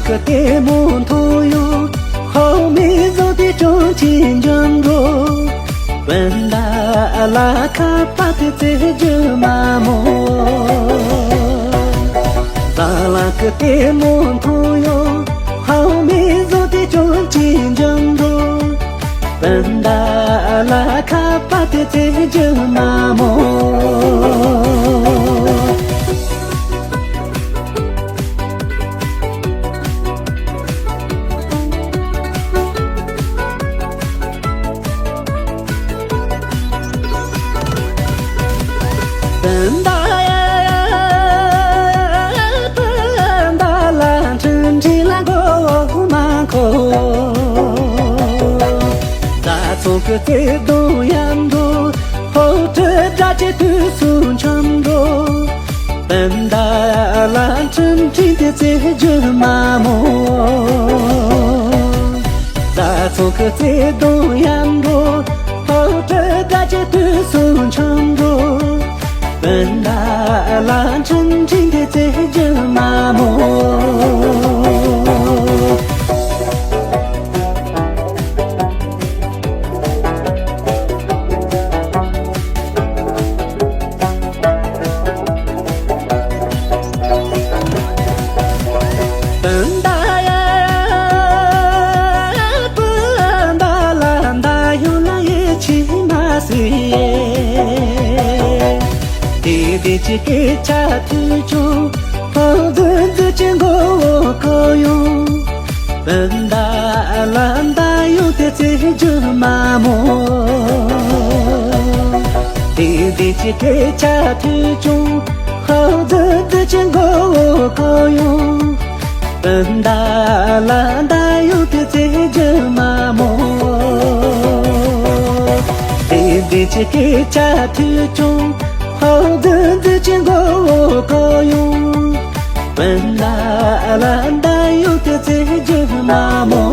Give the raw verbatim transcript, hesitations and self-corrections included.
ཁ་ལྟད་མོ་མཐོང་ཡོང་། ཧོ་མི་བཟོ་དེ་ཅུང་ཅིག་འཇམ་འགྲོ། སྤུན་ཟླ་ལ་ཁ་པ་དེ་བཙལ་རྒྱུ་མ་མོ། ཟ་ལ་ཁ་ལྟད་མོ་མཐོང་ཡོང་། ཧོ་མི་བཟོ་དེ་ཅུང་ཅིག་འཇམ་འགྲོ། སྤུན་ཟླ་ལ་ཁ་པ་དེ་བཙལ་རྒྱུ་མ་མོ། སྤུན་ཟླ་ཡ། སྤུན་ཟླ་ལ་འཕྲིན་འཕྲིན་ལ་མགོ་བོ་མ་འཁོར། རྩྭ་ཚང་གི་བརྩེ་དུང་ཡར་འགྲོ། ཕོ་བྲང་སྒྲ་ཆེ་དུས་སུ་འཆམ་འགྲོ། སྤུན་ཟླ་ལ་འཕྲིན་འཕྲིན་དེ་བརྩེ་རྒྱུ་མ་མོ། རྩྭ་ཚང་གི་བརྩེ་དུང་ཡར་འགྲོ། ཕོ་བྲང་སྒྲ་ཆེ་དུས་སུ་འཆམ་འགྲོ། སྤུན་ཟླ་ལ་འཕྲིན་འཕྲིན་དེ་བརྩེ་རྒྱུ་མ་མོ། སྤུན་ཟླ་ཡ། སྤུན་ཟླ་ལ་ཟླ་གཡོག་ལ་ཡིད་ཆེས་མ་སྲིད། དེ་དེ་ཅི་སྐད་ཆ་ཐོས་བྱུང་། ཕོ་རྫུན་རྫུན་གྱི་མགོ་བོ་འཁོར་ཡོང་། སྤུན་ཟླ་ལ་ཟླ་གཡོག་དེ་བརྩེ་རྒྱུ་མ་མོ། དེ་དེ་ཅི་སྐད་ཆ་ཐོས་བྱུང་། ཕོ་རྫུན་རྫུན་གྱི་མགོ་བོ་འཁོར་ཡོང་། སྤུན་ཟླ་ལ་ཟླ་གཡོག་དེ་བརྩེ་རྒྱུ་མ་མོ། དེ་དེ་ཅི་སྐད་ཆ་ཐོས་བྱུང་། ཕོ་རྫུན་རྫུན་གྱི་མགོ་བོ་འཁོར་ཡོང་། སྤུན་ཟླ་ལ་ཟླ་གཡོག་དེ་བརྩེ་རྒྱུ་མ་མོ།